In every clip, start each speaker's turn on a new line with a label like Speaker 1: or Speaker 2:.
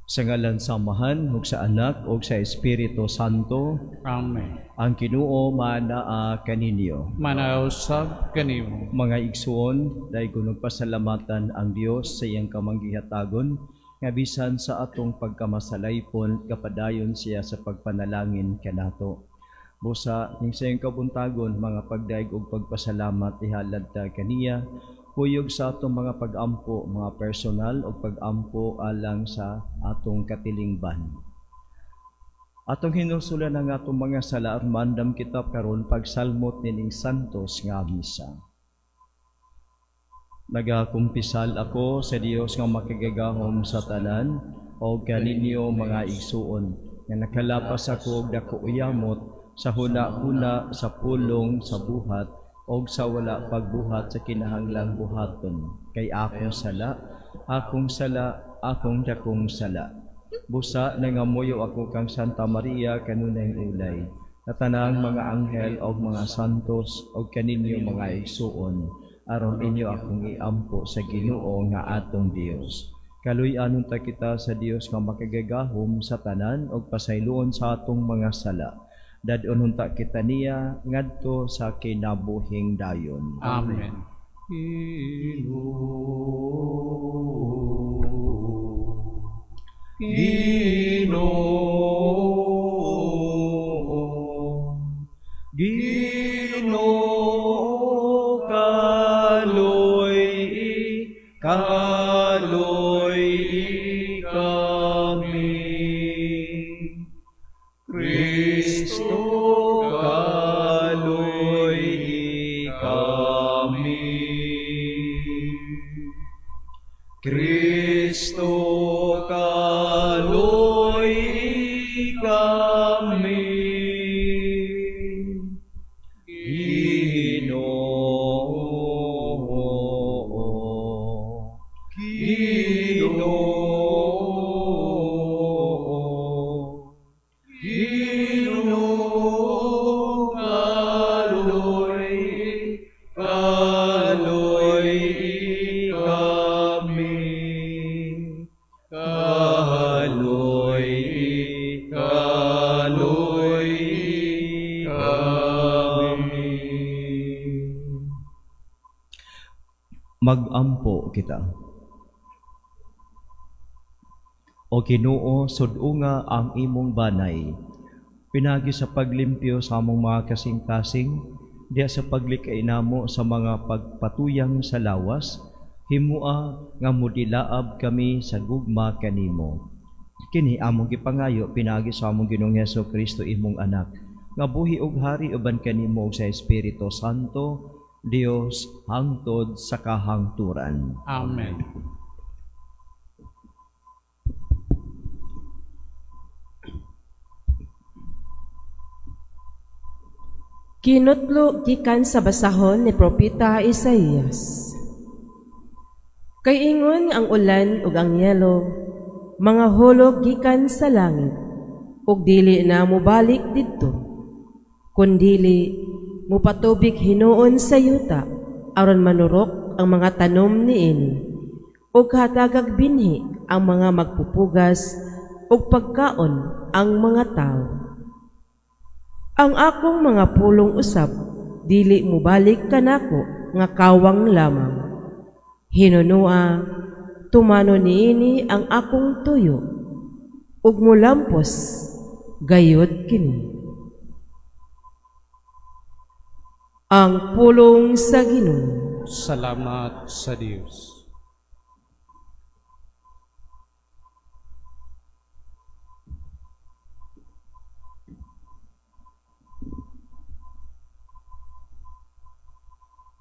Speaker 1: Sa ngalan sa Amahan, ug sa Anak, ug sa Espiritu Santo.
Speaker 2: Amen.
Speaker 1: Ang Ginoo manaa kaninyo.
Speaker 2: Manaa usab kanimo.
Speaker 1: Mga igsuon, daygon pasalamatan ang Dios sa iyang kamanggihatagon, nga bisan sa atong pagkamasalaypon, kapadayon siya sa pagpanalangin kanato. Busa, ning sa iyang kabuntagon, mga pagdaig ug pagpasalamat ihalad ta kaniya, kuyog sa atong mga pag-ampo, mga personal o pag-ampo alang sa atong katilingban. Atong hinulsulan ang atong mga sala aron maandam kita karon pagsalmot nining santos nga misa. Nagakumpisal ako sa Dios nga makagagahom sa tanan o kaninyo, mga igsuon, nga nakalapas ako og dako yamot sa huna-huna, sa pulong, sa buhat og sa wala pagbuhat sa kinahanglang buhaton, kay akong sala, akong sala, akong dakong sala. Busa nangamuyo ako kang Santa Maria, kanunayng ulay, sa tanang mga anghel og mga santos, og kaninyo, mga igsuon, aron inyo akong iampo sa Ginoo nga atong Dios. Kaluy-anon ta kita sa Dios nga makagagahom sa tanan og pasayloon sa atong mga sala. Dad-on unta kita niya ngadto sa kinabuhing dayon.
Speaker 2: Amen. Ginoo. Ginoo.
Speaker 1: Ginoo, kaloy kaloy kami.
Speaker 2: Kristo,
Speaker 1: kaloy kami. Kristo, kaloy kami. Ginoo, Ginoo, Ginoo, kaloy kaloy kami. Kaloy kaloy kami. Magampo kita. O Ginoo, sud-unga ang imong banay pinaagi sa paglimpyo sa among mga kasing-kasing, diha sa paglikay namo sa mga pagpatuyang sa lawas, himua nga mudilaab kami sa gugma kanimo. Kini among gipangayo pinaagi sa among Ginoong Hesus Kristo, imong anak, nga buhi ug hari uban kanimo ug sa Espiritu Santo, Dios hangtod sa kahangturan.
Speaker 2: Amen.
Speaker 3: Kinutlo gikan sa basahon ni Propeta Isaías. Kay ingon ang ulan ug ang yelo, mga hulog gikan sa langit, ug dili na mobalik didto. Kundili mopatubig hinuon sa yuta aron manurok ang mga tanom niini, ug hatagag binhi ang mga magpupugas ug pagkaon ang mga tawo. Ang akong mga pulong usab dili mobalik kanako nga kawang lamang. Hinunua tumano niini ang akong tuyo ug molampos gayud kini. Ang pulong sa Ginoo.
Speaker 2: Salamat sa Dios.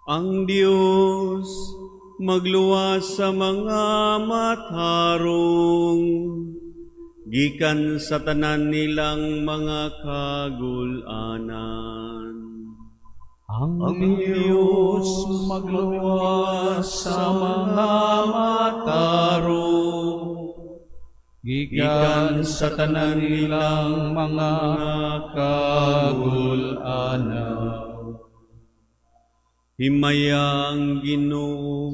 Speaker 4: Ang Dios magluwas sa mga matarong gikan sa tanan nilang mga kagul-anan.
Speaker 2: Ang Diyos magluwas sa mga matarong gikan sa tanan nilang mga kagul-anan.
Speaker 4: Himaya ang Ginoo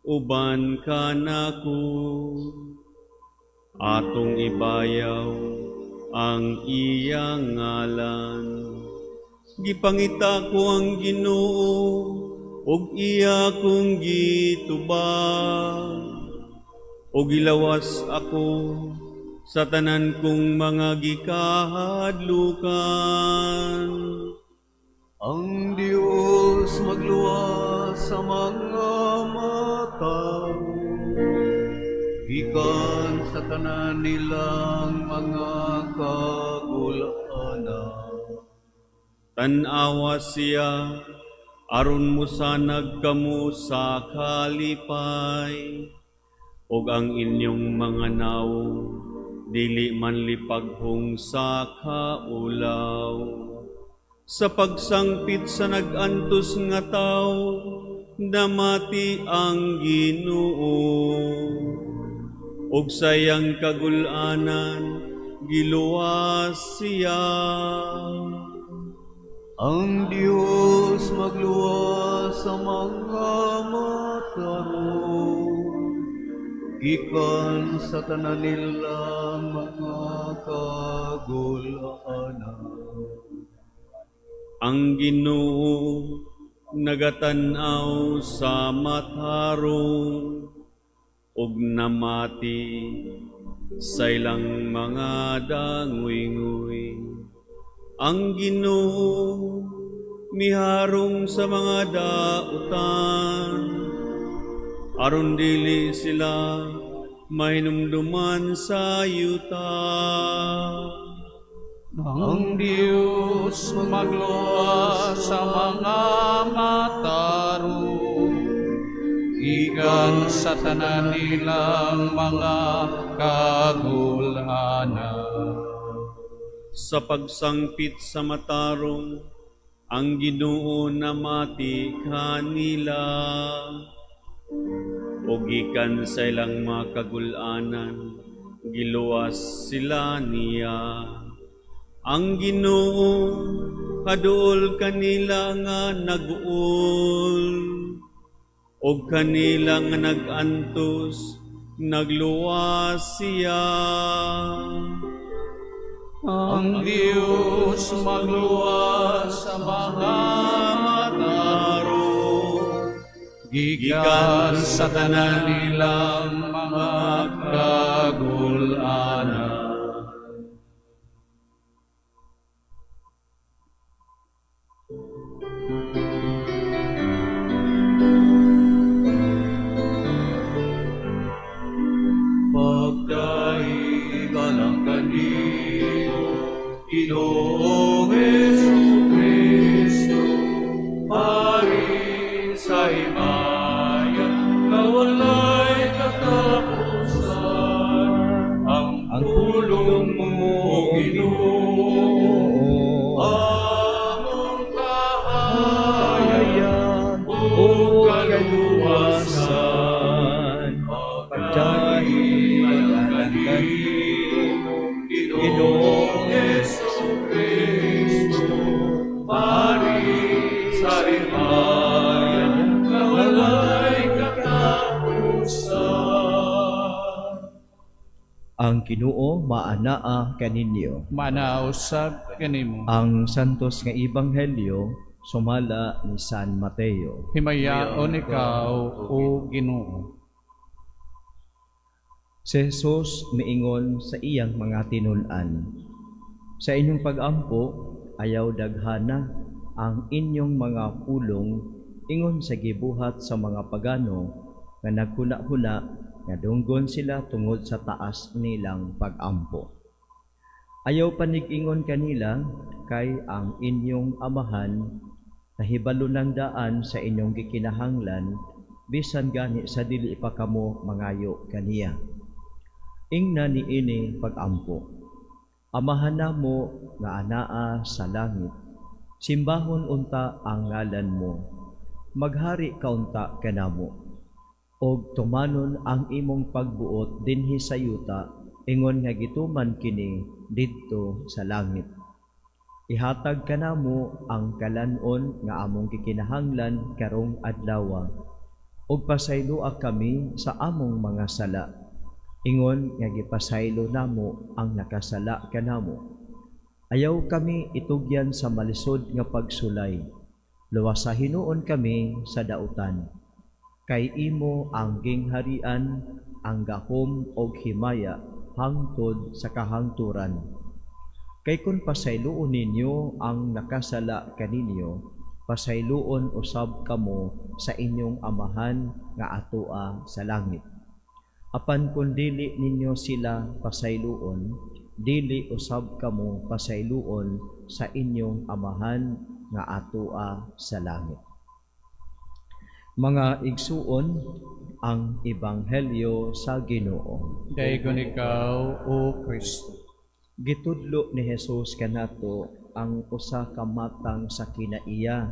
Speaker 4: uban kanako. Atong ibayaw ang iyang ngalan. Gipangita ko ang Ginoo ug iya kong gitubag. Ug gilawas ako sa tanan kong mga gikahadlukan.
Speaker 5: Ang Diyos magluwas sa mga matarong, gikan sa tanan nilang mga kagul-anan.
Speaker 4: Tan-awa siya aron mosanag kamo sa kalipay ug ang inyong mga nawong dili manlipaghong sa kaulaw. Sa pagsangpit sa nag-antos nga tawo, namati ang Ginoo. Ug sa iyang kagul-anan giluwas siya.
Speaker 5: Ang Diyos magluwas sa mga matarong, gikan sa tanan nilang mga kagul-anan.
Speaker 4: Ang Ginoo nagatan-aw sa matarong ug namati sa ilang mga danguynguy. Ang Ginoo miharong sa mga dautan aron dili sila mahinumduman sa yuta.
Speaker 2: Ang Diyos magluwas sa mga matarong, gikan sa tanan nilang mga kagul-anan.
Speaker 4: Sa pagsangpit sa matarong, ang Ginoo namati kanila. O gikan sa ilang mga kagul-anan, giluwas sila niya. Ang Ginoo kaduol kanila nga nag-uol, o kanila nga nag-antos, nagluwas siya.
Speaker 2: Ang Diyos magluwas sa mga matarong, gikan sa tanan nilang mga kagul-anan.
Speaker 5: Pagdaig alang kanimo, Ginoong Jesu-Cristo, Pari sa himaya, nga walay katapusan, ang
Speaker 1: Ang
Speaker 5: pulong mo, Ginoo, among kahayag ug kaluwasan. Pagdaig alang kanimo, Ginoong Jesu-Cristo, Pari sa himaya, nga walay katapusan.
Speaker 1: Ang Ginoo maanaa kaninyo.
Speaker 2: Maanaa usab kanimo.
Speaker 1: Ang Santos nga Ebanghelyo sumala ni San Mateo.
Speaker 2: Himayaon ikaw, o Ginoo.
Speaker 1: Si Jesus miingon sa iyang mga tinun-an, "Sa inyong pag-ampo, ayaw daghana ang inyong mga pulong ingon sa gibuhat sa mga pagano nga naghuna-huna nga dunggon sila tungod sa taas nilang pag-ampo. Ayaw panig-ingon kanila kay ang inyong amahan nahibalo ng daan sa inyong gikinahanglan bisan gani sa dili pa kamo mangayo kaniya. Ingna niini pag-ampo. Amahan namo nga anaa sa langit. Simbahon unta ang ngalan mo. Maghari ka unta kanamo. Og tumanon ang imong pagbuot dinhi sa yuta ingon nga gituman kini didto sa langit. Ihatag kanamo ang kalan-on nga among gikinahanglan karong adlawa. Ug pasayloa kami sa among mga sala. Ingon nga gipasaylo namo ang nakasala kanamo. Ayaw kami itugyan sa malisod nga pagsulay. Luwasa hinuon kami sa dautan. Kay imo ang gingharian, ang gahom og himaya hangtod sa kahangturan. Kay kung pasayloon ninyo ang nakasala kaninyo, pasayloon usab kamo sa inyong Amahan nga atoa sa langit. Apan kung dili ninyo sila pasayloon, dili usab kamo pasayloon sa inyong Amahan nga atoa sa langit. Mga igsuon, ang Ebanghelyo sa Ginoo.
Speaker 2: Daygon ikaw, O Kristo.
Speaker 1: Gitudlo ni Jesus kanato ang usa ka matang sa kinaiya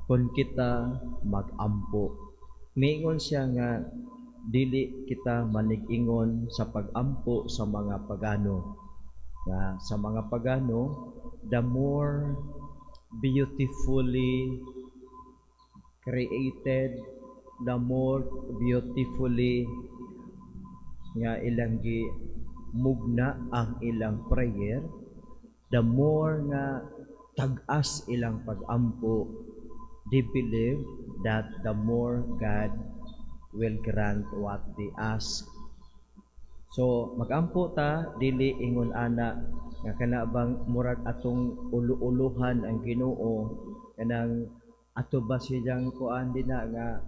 Speaker 1: kung kita magampo. Miingon siya nga dili kita manig-ingon sa pagampo sa mga pagano. Nga sa mga pagano, the more beautifully created, the more beautifully nga ilang gi mugna ang ilang prayer, the more nga tag-as ilang pagampo, they believe that the more God will grant what they ask. So magampo ta, dili ingon ana nga kana bang murag atong ulo-uluhan ang Ginoo, kanang ato ba siyang kuan dinha nga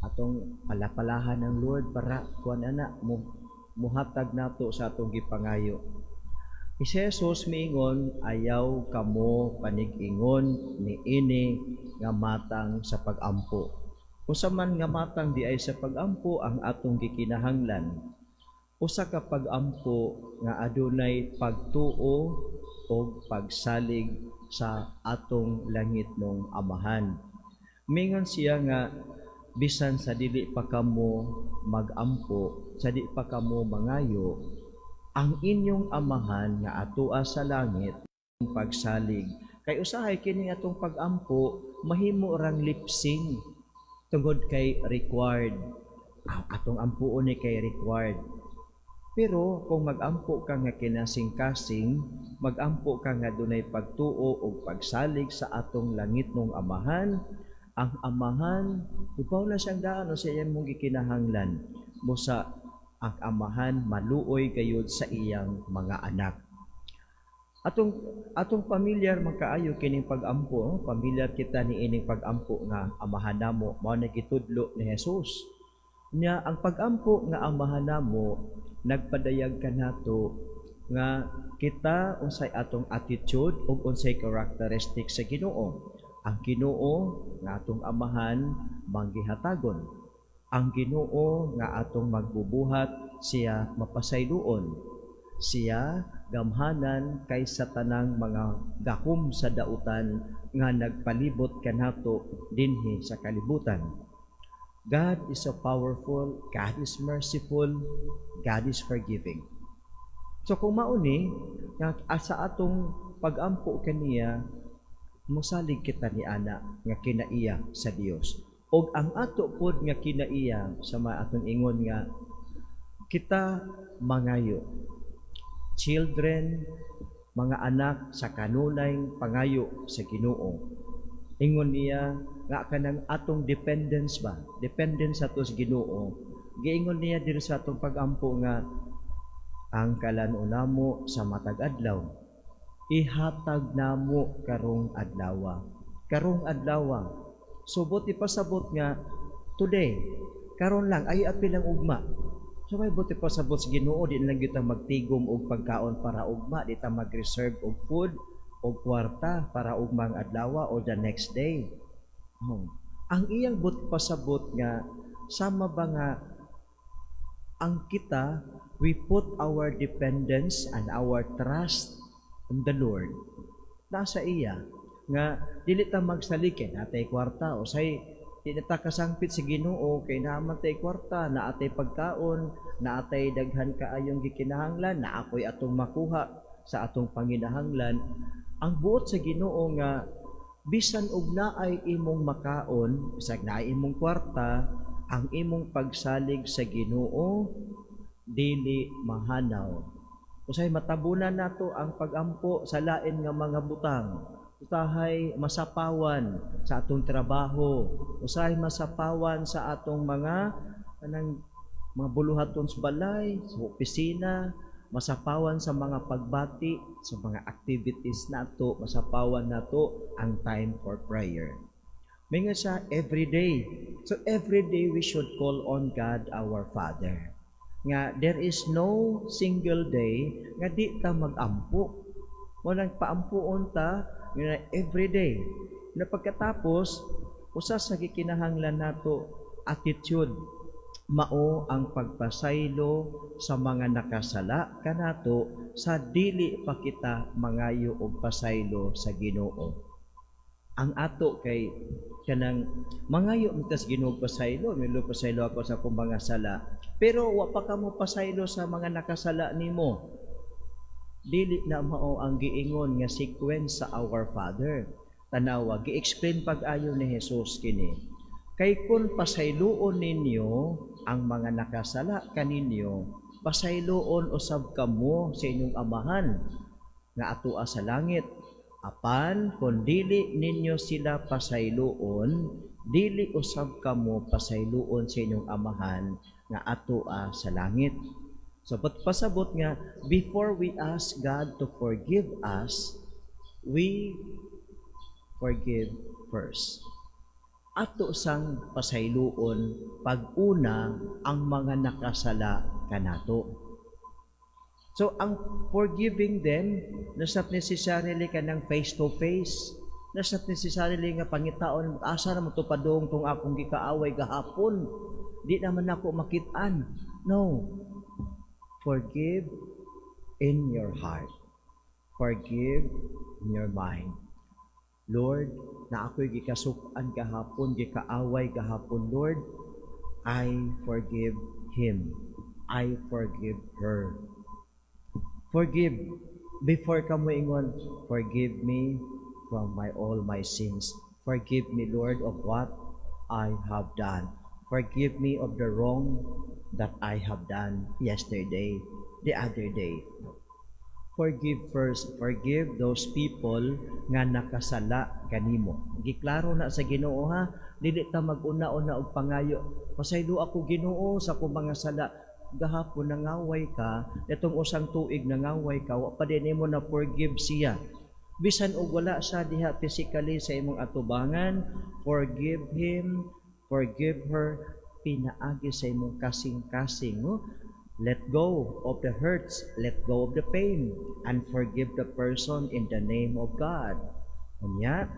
Speaker 1: atong palapalahan ng Lord para kuan ana mo muhatag nato sa atong gipangayo. Si Jesus miingon, ayaw kamo panig-ingon ni ini nga matang sa pagampo. Usa man nga matang di ay sa pagampo ang atong gikinahanglan? Usa ka pagampo nga adunay pagtuo o pagsalig sa atong langitnong Amahan. Mingon siya nga bisan sa dili pa kamo magampo, sa di pa kamo mangayo, ang inyong Amahan nga atoa sa langit pagsalig. Kay usahay kini atong pagampo mahimo rang lipsing tungod kay required. Ah, atong ampuon ni kay required. Pero kung magampo ka nga kinasing-kasing, magampo ka nga dunay pagtuo o pagsalig sa atong langitnong Amahan, ang Amahan, ibaw na siyang daan o sa iyang mong gikinahanglan. Busa ang Amahan maluoy gayud sa iyang mga anak. Atong pamilyar man kaayo kining pagampo, no? Pamilyar kita ni ining pagampo nga Amahan namo, mao na gitudlo ni Jesus. Nya ang pagampo nga Amahan namo nagpadayag kanato nga kita unsay atong attitude ug unsay characteristic sa Ginoo. Ang Ginoo nga atong Amahan manggihatagon. Ang Ginoo nga atong magbubuhat, siya mapasayloon. Siya gamhanan kaysa tanang mga gahom sa dautan nga nagpalibot kanato dinhi sa kalibutan. God is so powerful, God is merciful, God is forgiving. So kung mauni, nga sa atong pagampo kaniya, mosalig kita ni ana nga kinaiya sa Dios. Og ang ato pod nga kinaiya sa mga atong ingon nga kita mangayo. Children, mga anak sa kanunay pangayo sa Ginoo. Ingon niya nga kanang atong dependence ba? Dependence ato sa Ginoo. Giingon niya diri sa atong pagampo nga ang kalan-on namo sa matag adlaw ihatag namo karong adlawa. Karong adlawa. So buot ipasabot nga today, karon lang ay apil ang ugma. So may buot ipasabot sa Ginoo, di lang gyud ta magtigom og pagkaon para ugma, di ta mag-reserve og food og kwarta para ugmang adlawa or the next day. Oh. Ang iyang buot pasabot nga sama ba nga ang kita, we put our dependence and our trust in the Lord. Nasa iya nga dili ta magsalig kay natay kwarta o say di na ta kasangpit sa Ginoo kay naa man tay kwarta, naa tay pagkaon, naa tay daghan kaayong gikinahanglan, naa koy atong makuha sa atong panginahanglan. Ang buot sa Ginoo nga bisan og naay imong makaon, bisag naay imong kwarta, ang imong pagsalig sa Ginoo Dili mahanaw. Usahay matabunan nato ang pagampo sa lain nga mga butang. Usahay masapawan sa atong trabaho. Usahay masapawan sa atong mga kanang mga buluhaton sa balay, sa opisina, masapawan sa mga pagbati, sa mga activities nato, masapawan nato ang time for prayer. May nga siya every day. So every day we should call on God our Father. Nga there is no single day nga di ta magampo. Walang paampuon ta nga every day. Na pagkatapos, usa sa gikinahanglan nato attitude mao ang pagpasaylo sa mga nakasala kanato sa dili pa kita mangayo og pasaylo sa Ginoo. Ang ato kay kanang mangayo man tas Ginoo pasaylo, milo pasaylo ako sa akong mga sala. Pero wa pa ka mo pasaylo sa mga nakasala nimo. Dili na mao ang giingon nga sequence sa Our Father. Tanawa, gi-explain pag-ayo ni Jesus kini. Kay kung pasayloon ninyo ang mga nakasala kaninyo, pasayloon usab kamo sa inyong Amahan nga atoa sa langit. Apan kung dili ninyo sila pasayloon, dili usab kamo pasayloon sa inyong Amahan nga atoa sa langit. So but pasabot nga before we ask God to forgive us, we forgive first. Ato sang pasayloon pag-una ang mga nakasala kanato. So ang forgiving them not necessarily kanang face to face, not necessarily nga pangitaon asa na mo padung tong akong gikaaway gahapon. Di naman ako makit-an. No. Forgive in your heart. Forgive in your mind. Lord, na ako'y gikasuk-an gahapon, gikaaway gahapon, Lord, I forgive him. I forgive her. Forgive. Before ka mo ingon, "Forgive me from my all my sins. Forgive me, Lord, of what I have done. Forgive me of the wrong that I have done yesterday, the other day." Forgive first. Forgive those people nga nakasala kanimo. Giklaro na sa Ginoo ha, dili ta mag-una-una og pangayo. "Pasaylo ako, Ginoo, sa akong mga sala." Gahapon nangaway ka, itong usang tuig nangaway ka, wa pa din nimo na forgive siya. Bisan og wala siya diha physically sa imong atubangan, forgive him, forgive her, pinaagi sa imong kasing-kasing. No? Let go of the hurts, let go of the pain, and forgive the person in the name of God. Unya,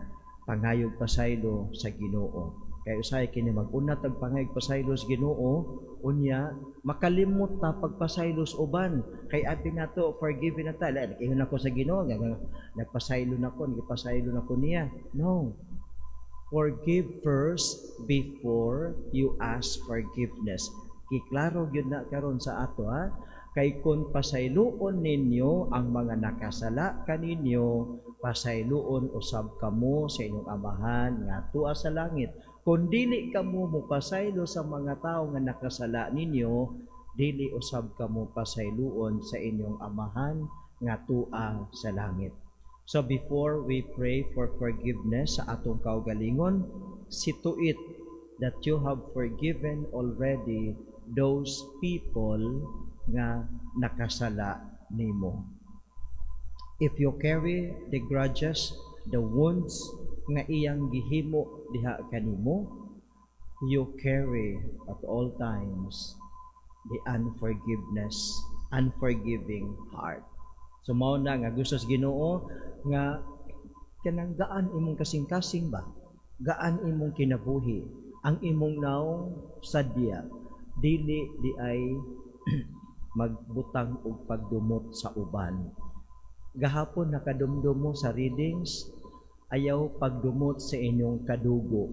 Speaker 1: pangayog pasaylo sa Ginoo. Kay usahay kini mag-una tag pangayog pasaylo sa Ginoo, unya makalimot ta pagpasaylo sa uban. Kay abi nato forgive na ta. Like, ingon ako sa Ginoo, nagpasaylo na ko, nagpasaylo na ko niya. No. Forgive first before you ask forgiveness. Giklaro gyud na karon sa ato ha. Kay kung pasayloon ninyo ang mga nakasala kaninyo, pasayloon usab kamo sa inyong Amahan nga atoa sa langit. Kung dili kamo mopasaylo sa mga tawo nga nakasala ninyo, dili usab kamo pasayloon sa inyong Amahan nga atoa sa langit. So before we pray for forgiveness sa atong kaugalingon, see to it that you have forgiven already those people nga nakasala nimo. If you carry the grudges, the wounds nga iyang gihimo diha kanimo, you carry at all times the unforgiveness, unforgiving heart. So mao na nga gusto sa Ginoo nga kanang gaan imong kasing-kasing ba? Gaan imong kinabuhi, ang imong naong sadya dili di ay magbutang og pagdumot sa uban. Gahapon nakadumdum mo sa readings, ayaw pagdumot sa inyong kadugo.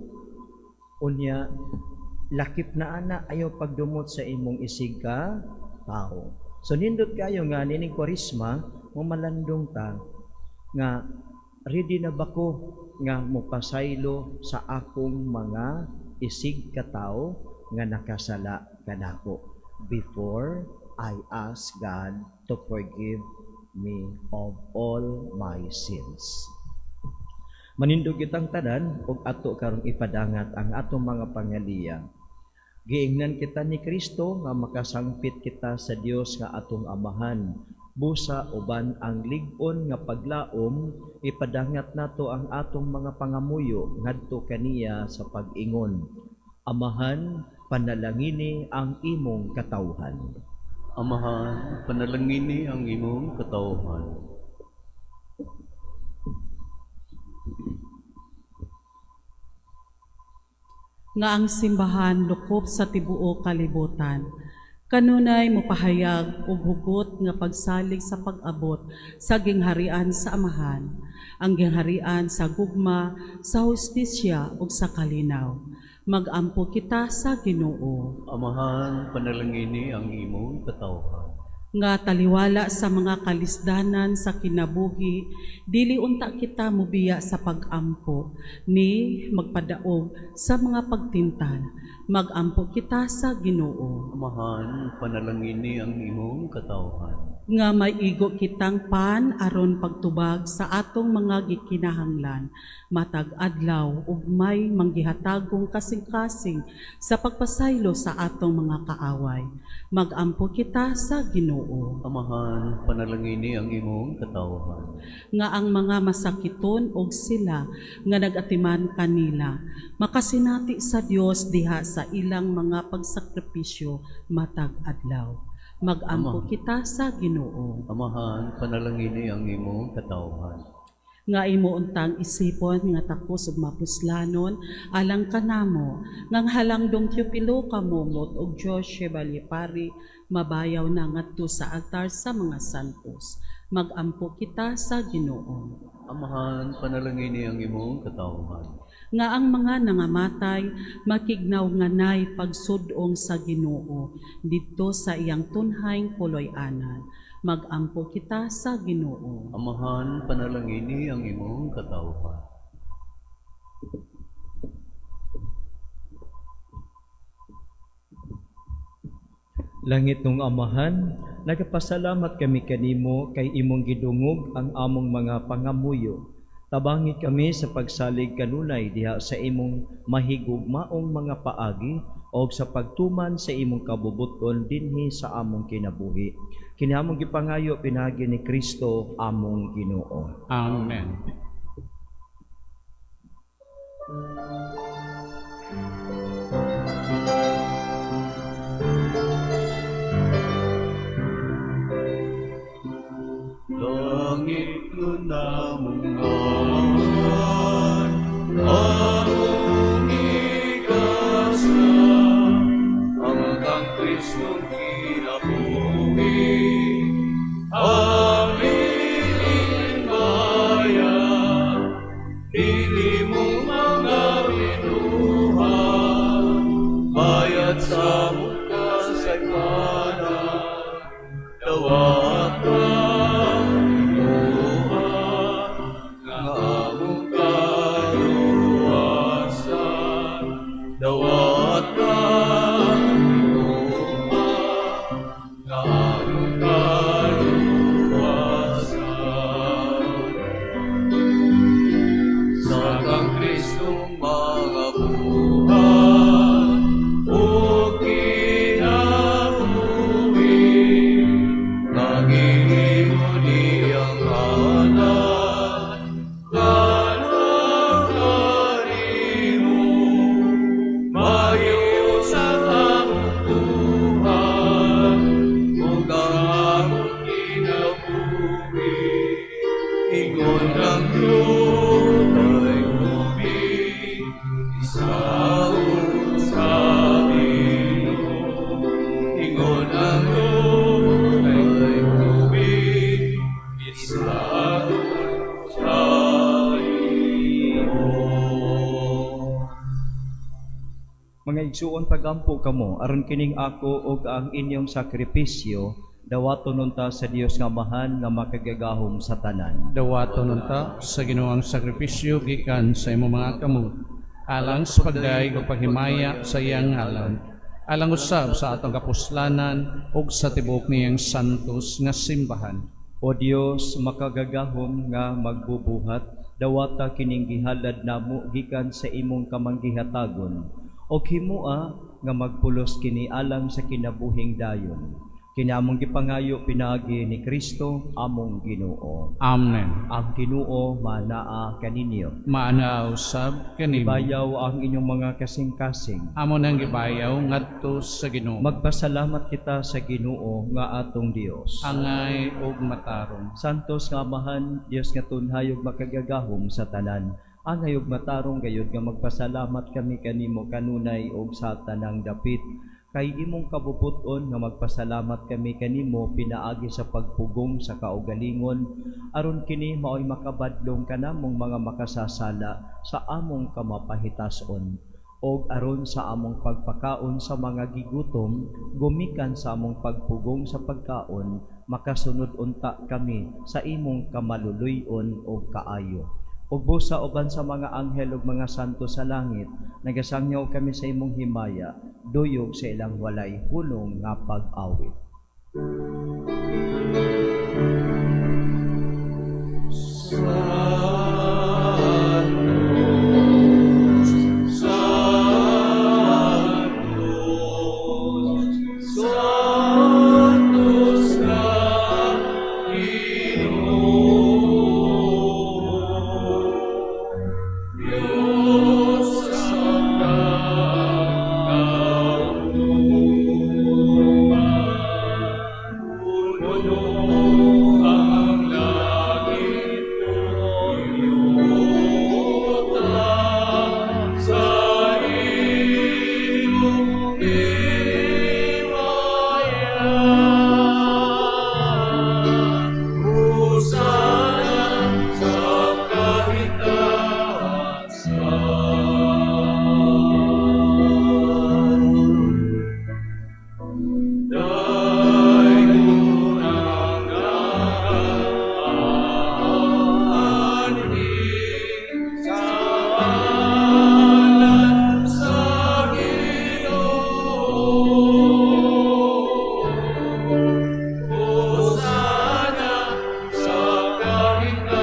Speaker 1: Unya, lakip na ana, ayaw pagdumot sa imong isig ka tao. So nindot kayo nga nining Kwaresma, malandong ta nga ready na ba ko nga mopasaylo sa akong mga isig ka tao nga nakasala kanako before I ask God to forgive me of all my sins. Manindog kitang tanan ug ato karong ipadangat ang atong mga pangaliya. Giingnan kita ni Kristo nga makasangpit kita sa Dios nga atong Amahan. Busa uban ang lig-on nga paglaom, ipadangat nato ang atong mga pangamuyo ngadto kaniya sa pag-ingon. Amahan, panalangini ang imong katawhan.
Speaker 4: Amahan, panalangini ang imong katawhan.
Speaker 6: Nga ang simbahan lukop sa tibuok kalibutan kanunay mopahayag og hugot nga pagsalig sa pag-abot sa gingharian sa Amahan, ang gingharian sa gugma, sa hustisya ug sa kalinaw. Magampo kita sa Ginoo.
Speaker 4: Amahan, panalangini ang imong katawhan.
Speaker 6: Nga taliwala sa mga kalisdanan sa kinabuhi, dili unta kita mobiya sa pagampo ni magpadaog sa mga pagtintal. Magampo kita sa Ginoo.
Speaker 4: Amahan, panalangini ang imong katawhan.
Speaker 6: Nga maigo kitang pan aron pagtubag sa atong mga gikinahanglan matag adlaw ug may manggihatagong kasing-kasing sa pagpasaylo sa atong mga kaaway. Magampo kita sa Ginoo.
Speaker 4: Amahan, panalangini ang imong katawhan.
Speaker 6: Nga ang mga masakiton og sila nga nagatiman kanila makasinati sa Dios diha sa ilang mga pagsakripisyo matag adlaw. Magampo kita sa Ginoo.
Speaker 4: Amahan, panalangini ang imong katawhan.
Speaker 6: Nga imo untang isipon nga takos ug mapuslanon alang kanamo ngang halangdong Teopilo Camomot ug Joshua Balipari mabayaw na ngadto sa altar sa mga santos. Magampo kita sa Ginoo.
Speaker 4: Amahan, panalangini ang imong katawhan.
Speaker 6: Nga ang mga nangamatay makignaw nganay pagsudong sa Ginoo didto sa iyang tunhaing puloy-anan. Magampo kita sa Ginoo.
Speaker 4: Amahan, panalangini ang imong katawhan.
Speaker 1: Langit nung Amahan, nagapasalamat kami kanimo kay imong gidungog ang among mga pangamuyo. Tabangi kami sa pagsalig kanunay diha sa imong mahigugmaong mga paagi o sa pagtuman sa imong kabubuton dinhi sa among kinabuhi. Kini among gipangayo pinaagi ni Kristo among Ginoo.
Speaker 2: Amen.
Speaker 4: Langit namong Amahan, among igasa, ang kang Kristong kinabuhi, aming bayan, dili mo mga binuhat, bayad sa kasaypanan, dawat ka, Ginoo, nga among kaluwasan. Dawat ka, Ginoo, nga among kaluwasan. Sa kang Kristong mga buhat ug kinabuhi, nga gihimo niyang anak, alang kanimo, maayo sa among buhat ug ang among kinabuhi. Ingon ang Diyos ay isaon sa Ginoo. Ingon ang Diyos ay tubig, isaon sa Ginoo.
Speaker 1: Mga igsuon, pagampo kamo aron kining ako ug ang inyong sakripisyo dawaton unta sa Dios nga Amahan nga makagagahom sa tanan.
Speaker 2: Dawaton unta sa Ginoo ang sakripisyo gikan sa imong mga kamot, alang sa pagdayeg ug paghimaya sa iyang ngalan, Alang usab sa atong kapuslanan ug sa tibuok niyang santos nga simbahan.
Speaker 1: O Dios, makagagahom nga magbubuhat, dawata kining gihalad namo gikan sa imong kamanggihatagon, og himoa nga magpulos kini alang sa kinabuhing dayon. Kini among gipangayo pinaagi ni Kristo among Ginoo.
Speaker 2: Amen.
Speaker 1: Ang Ginoo manaa kaninyo.
Speaker 2: Maana usab kanimo.
Speaker 1: Ibayaw ang inyong mga kasing-kasing.
Speaker 2: Amo nang gibayaw ngadto sa Ginoo.
Speaker 1: Magpasalamat kita sa Ginoo nga atong Dios.
Speaker 2: Angay ug matarong.
Speaker 1: Santos nga Amahan, Dios nga tunhay ug makagagahom sa tanan. Angay ug matarong gayud nga magpasalamat kami kanimo kanunay ug sa tanang dapit. Kay imong kabubut-on nga magpasalamat kami kanimo pinaagi sa pagpugong sa kaugalingon aron kini maoy makabadlong kanamong mga makasasala sa among kamapahitason og aron sa among pagpakaon sa mga gigutom gumikan sa among pagpugong sa pagkaon makasunod unta kami sa imong kamaluluy-on og kaayo. Ug busa uban sa mga anghel ug mga santo sa langit, nagasangyaw kami sa imong himaya, duyog sa ilang walay hunong nga pag-awit.
Speaker 5: Santos ka, Ginoo. Diyos sa kauban, puno ang langit yuta sa iyong himaya. Hosana sa kahitasan. Daygon ang nagaanhi sa ngalan sa Ginoo. Hosana sa kahitasan.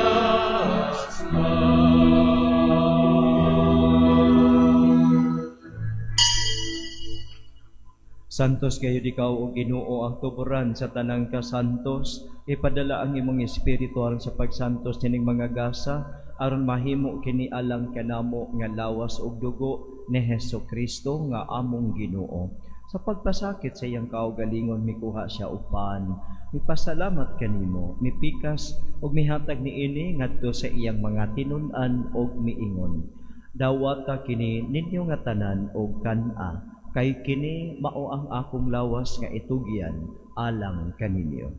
Speaker 1: Santos gayud ikaw o Ginoo ang tuburan sa tanang kasantos, ipadala ang imong espiritu aron sa pagsantos nining mga gasa aron mahimo kini alang kanamo nga lawas ug dugo ni Hesus Kristo nga among Ginoo. Sa pagpasakit sa iyang kaugalingon mikuha siya og pan, mipasalamat kanimo, mipikas ug mihatag niini ngadto sa iyang mga tinun-an ug miingon. Dawata kini ninyo nga tanan og kan-a, kay kini mao ang akong lawas nga itugyan alang kaninyo.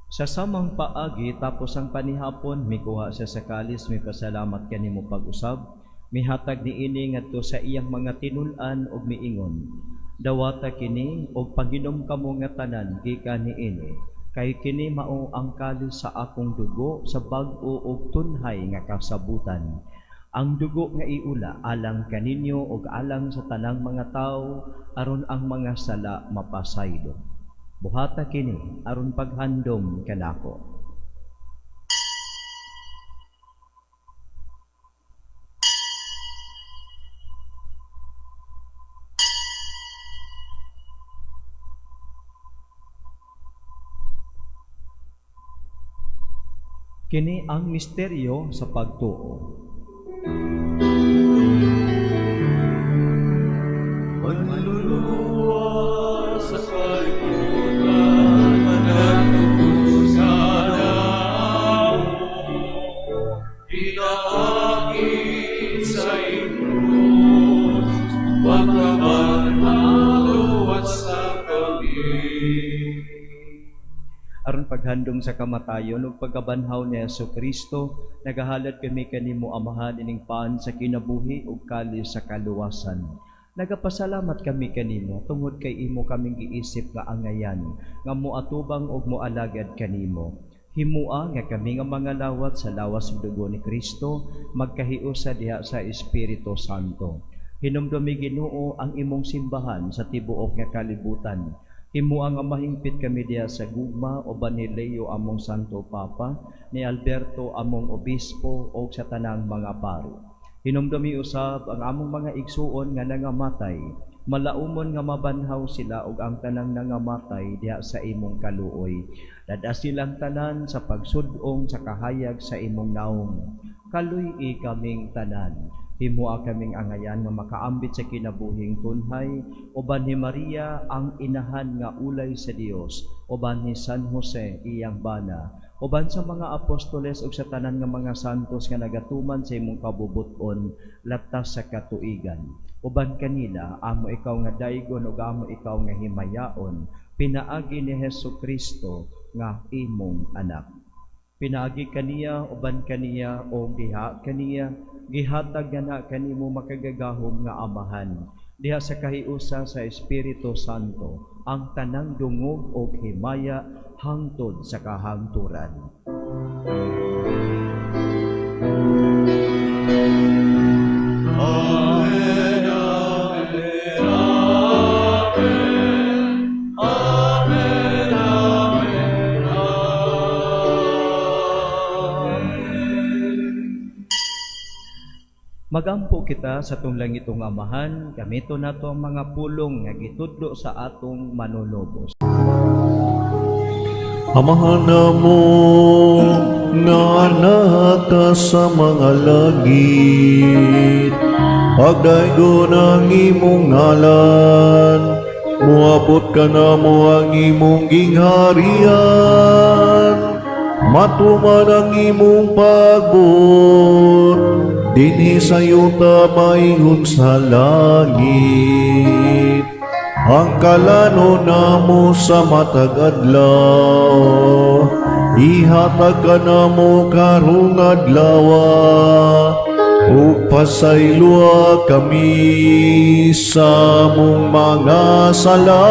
Speaker 1: Sa samang paagi tapos ang panihapon, mikuha siya sa kalis, mipasalamat kanimo pag-usab, mihatag niini ngadto sa iyang mga tinun-an ug miingon. Dawata kini og paginom kamo nga tanan gikan niini, kay kini mao ang kalis sa akong dugo sa bag-o ug tunhay nga kasabutan. Ang dugo nga iula alang kaninyo ug alang sa tanang mga tawo aron ang mga sala mapasaylo. Buhata kini aron paghandom kanako. Kini ang misteryo sa pagtuo.
Speaker 5: Manluluwa sa kalibutan, managtubos sa namo. Pinaakit sa krus, pagkabanhaluwas sa kami.
Speaker 1: Aron paghandom sa kamatayon ug pagkabanhaw ni Hesus Kristo, nagahalad kami kanimo Amahan ining pan sa kinabuhi ug kalis sa kaluwasan. Nagapasalamat kami kanimo tungod kay imo kaming giisip nga angayan nga moatubang og moalagad kanimo. Himua nga kami nga mga lawat sa lawas ug dugo ni Kristo magkahiusa diha sa Espiritu Santo. Hinumdumi, Ginoo, ang imong simbahan sa tibuok nga kalibutan. Himua nga mahingpit kami diha sa gugma uban ni Leo among Santo Papa, ni Alberto among Obispo ug sa tanang mga pari. Hinumdumi usab ang among mga igsuon nga nangamatay, malaumon nga mabanhaw sila ug ang tanang nangamatay diha sa imong kaluoy. Dad-a silang tanan sa pagsud-ong sa kahayag sa imong naong. Kaluy-i kaming tanan. Himua kaming angayan nga makaambit sa kinabuhing tunhay uban ni Maria ang inahan nga ulay sa Dios, uban ni San Jose iyang bana, uban sa mga apostoles ug sa tanan nga mga santos nga nagatuman sa imong kabubut-on latas sa katuigan. Uban kanila amo ikaw nga daygon ug amo ikaw nga himayaon pinaagi ni Hesus Kristo nga imong anak. Pinaagi kaniya, uban kaniya ug diha kaniya, gihatag nga kanimo makagagahom nga Amahan diha sa kahiusa sa Espiritu Santo ang tanang dungog ug himaya hangtod sa kahangturan.
Speaker 5: Amen, Amen, Amen, Amen, Amen, Amen.
Speaker 1: Magampo kita sa atong langitong Amahan, gamito nato ang mga pulong nga gitudlo sa atong Manunubos.
Speaker 7: Amahan namo nga naa ka sa mga langit, pagdaygon ang imong ngalan, muabot kanamo ang imong gingharian, matuman ang imong pagbuot, dinhi sa yuta maingon sa langit. Ang kalanon namo sa matag adlaw, ihatag kanamo karong adlaw, ug pasayloa kami sa among mga sala,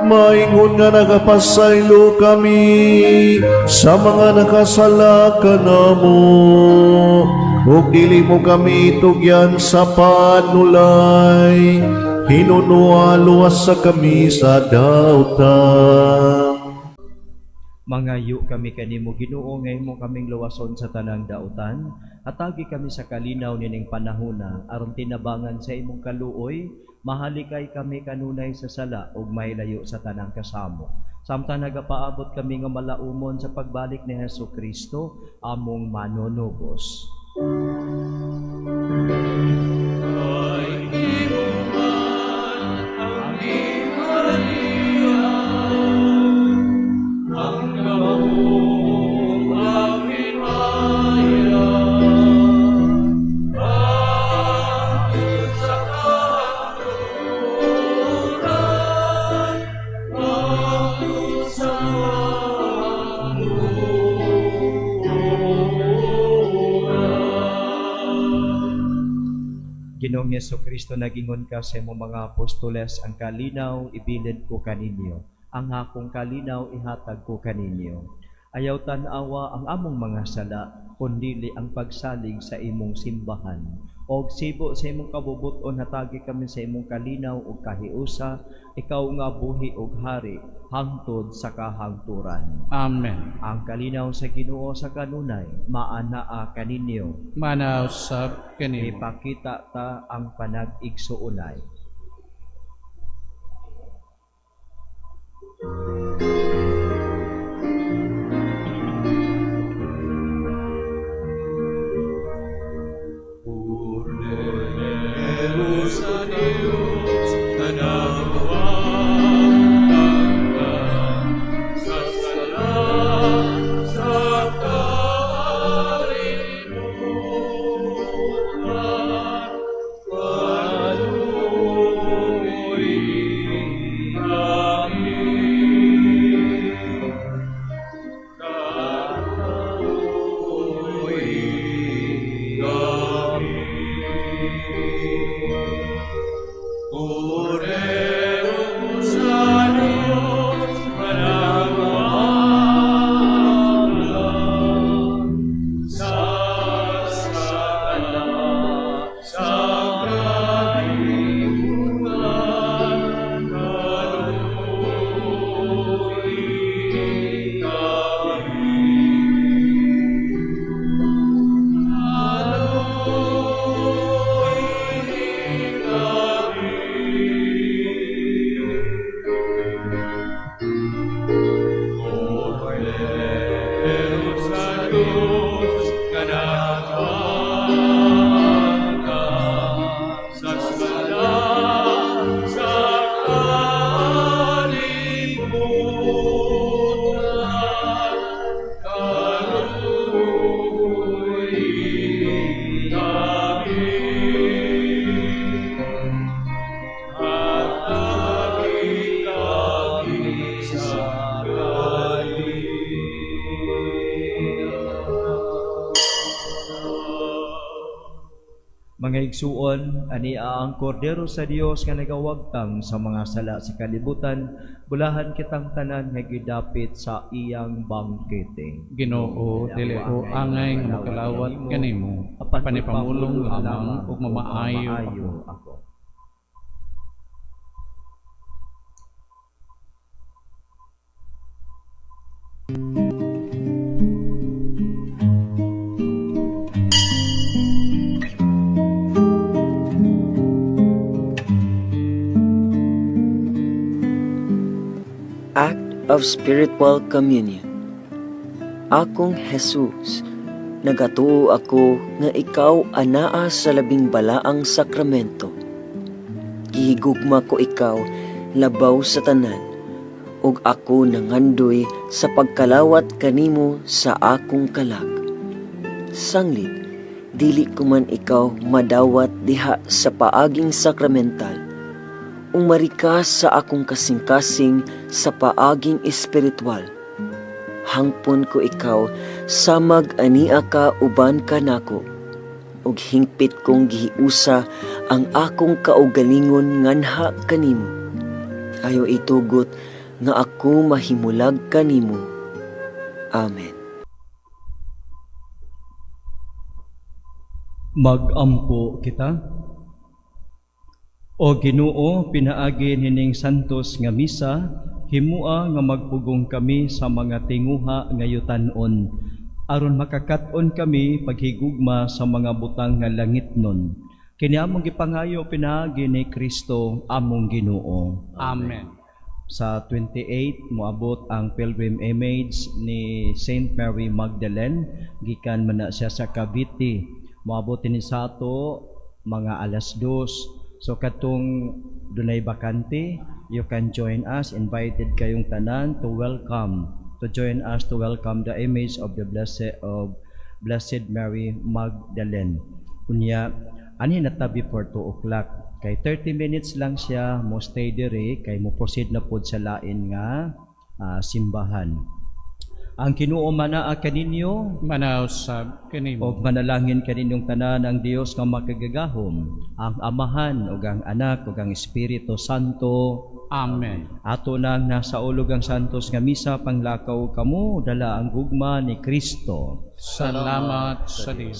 Speaker 7: maingon nga nagapasaylo kami sa mga nakasala kanamo, ug dili mo kami tugyan sa panulay, hinunoa luwasa kami sa dautan.
Speaker 1: Mangayo kami kanimo, Ginoo, nga imo kaming luwason sa tanang dautan. Hatagi kami sa kalinaw nining panahona aron tinabangan sa imong kaluoy, mahalikay kami kanunay sa sala ug mahilayo sa tanang kasamo, samtang nagapaabot kami nga malaumon sa pagbalik ni Hesus Kristo among Manunubos.
Speaker 5: Kay imo man ang gingharian, ang gahom, ang himaya, hangtod sa kahangturan, hangtod sa kahangturan.
Speaker 1: Ginoong Hesus Kristo, nagingon ka sa imong mga apostoles, "Ang kalinaw ibilin ko kaninyo, ang akong kalinaw ihatag ko kaninyo." Ayaw tan-awa ang among mga sala, kundili ang pagsalig sa imong simbahan. Og sibo sa imong kabubuton, hatagi kami sa imong kalinaw ug kahiusa, ikaw nga buhi ug hari hangtod sa kahangturan.
Speaker 2: Amen.
Speaker 1: Ang kalinaw sa Ginoo sa kanunay maanaa kaninyo.
Speaker 2: Maanaa usab kanimo.
Speaker 1: Ipakita ta ang panag-igsuonay.
Speaker 5: Kordero sa Diyos na nagwang sa sala sa kalibutan. Diyos nga nagwagtang sa sala sa kalibutan, kaluoyi kami. Hatagi kami sa kalinaw.
Speaker 1: Mga igsuon, ani ang kordero sa Dios nga nagawagtang sa mga sala sa kalibutan, bulahan kitang tanan nga gidapit sa iyang bangkete.
Speaker 2: Ginoo, dili ko angay nga makalawat kanimo, apan ipamulong lamang ug mamaayo ako.
Speaker 1: Ako.
Speaker 8: Act of Spiritual Communion. Akong Jesus, nagatuo ako nga ikaw anaa sa labing balaang sakramento. Gihigugma ko ikaw labaw sa tanan, ug ako nangandoy sa pagkalawat kanimo sa akong kalag. Sanglit, dili ko man ikaw madawat diha sa paaging sakramental. Umari ka sa akong kasing-kasing sa paaging espiritual. Hangpon ko ikaw samag ania ka uban kanako. Ug hingpit kong gihiusa ang akong kaugalingon nganha kanimo. Ayo itugot nga ako mahimulag kanimo. Amen.
Speaker 1: Magampo kita. O Ginoo, pinaagi nining santos nga misa, himua nga magpugong kami sa mga tinguha nga yutan-on, aron makakat-on kami paghigugma sa mga butang nga langitnon. Kini among gipangayo pinaagi ni Kristo among Ginoo.
Speaker 2: Amen.
Speaker 1: Sa 28 moabot ang pilgrim image ni Saint Mary Magdalene, gikan man na siya sa Cavite. Moabot ini sa ato mga 2:00. So katong dunay bakante, you can join us. Invited kayong tanan to welcome, to join us to welcome the image of the blessed of Blessed Mary Magdalene. Unya ani na ta before 2 o'clock kay 30 minutes lang siya mo stay dire kay mo proceed na pod sa lain nga simbahan. Ang Ginoo manaa kaninyo
Speaker 2: Manaa usab kanimo.
Speaker 1: Og manalangin kaninyong tanan ang Dios nga makagagahom, ang Amahan ug ang Anak ug ang Espiritu Santo.
Speaker 2: Amen.
Speaker 1: Ato nang nasaulog ang santos nga misa, panglakaw kamo dala ang gugma ni Kristo.
Speaker 2: Salamat sa Dios.